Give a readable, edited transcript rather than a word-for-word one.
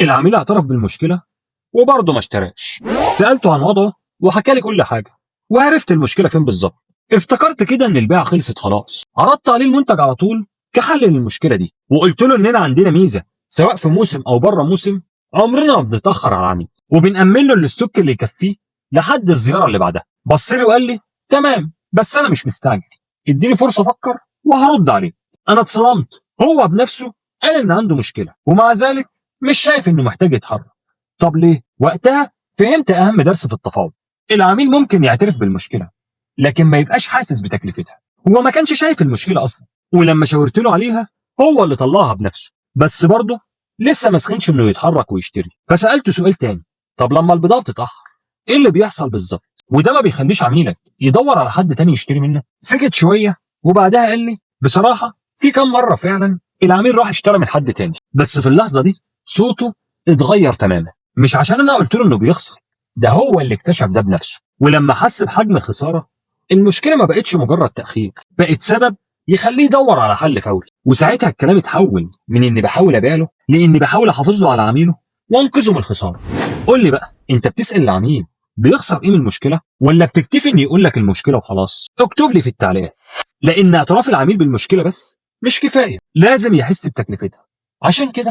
العميل اعترف بالمشكلة وبرضه ما اشتراش. سالته عن وضعه وحكى لي كل حاجة، وعرفت المشكلة فين بالظبط. افتكرت كده ان البيعة خلصت خلاص. عرضت عليه المنتج على طول كحل للمشكلة دي، وقلت له اننا عندنا ميزة سواء في موسم او بره موسم، عمرنا ما بنتاخر على العميل، وبنأمن له ال stock اللي يكفيه لحد الزيارة اللي بعدها. بص لي وقال لي تمام، بس انا مش مستعجل، اديني فرصة افكر وهرد عليه. انا اتصدمت، هو بنفسه قال ان عنده مشكلة ومع ذلك مش شايف انه محتاج يتحرك. طب ليه؟ وقتها فهمت اهم درس في التفاوض. العميل ممكن يعترف بالمشكلة لكن ما يبقاش حاسس بتكلفتها. هو ما كانش شايف المشكلة اصلا، ولما شاورت له عليها هو اللي طلعها بنفسه، بس برضه لسه ما سخنش انه يتحرك ويشتري. فسالته سؤال تاني، طب لما البضاعة بتتاخر ايه اللي بيحصل بالظبط؟ وده ما بيخليش عميلك يدور على حد تاني يشتري منه؟ سكت شوية وبعدها قال لي بصراحة في كام مرة فعلا العميل راح اشترى من حد تاني، بس في اللحظة دي صوته اتغير تماما. مش عشان انا قلت له انه بيخسر، ده هو اللي اكتشف ده بنفسه. ولما حس بحجم الخسارة، المشكلة ما بقتش مجرد تاخير، بقت سبب يخليه يدور على حل فوري. وساعتها الكلام اتحول من اني بحاول ابيع له لاني بحاول احافظ له على عميله وانقذه من الخسارة. قول لي بقى، انت بتسال العميل بيخسر ايه من المشكلة، ولا بتكتفي ان يقول لك المشكلة وخلاص؟ اكتب لي في التعليقات، لان اعتراف العميل بالمشكلة بس مش كفاية، لازم يحس بتكلفتها. عشان كده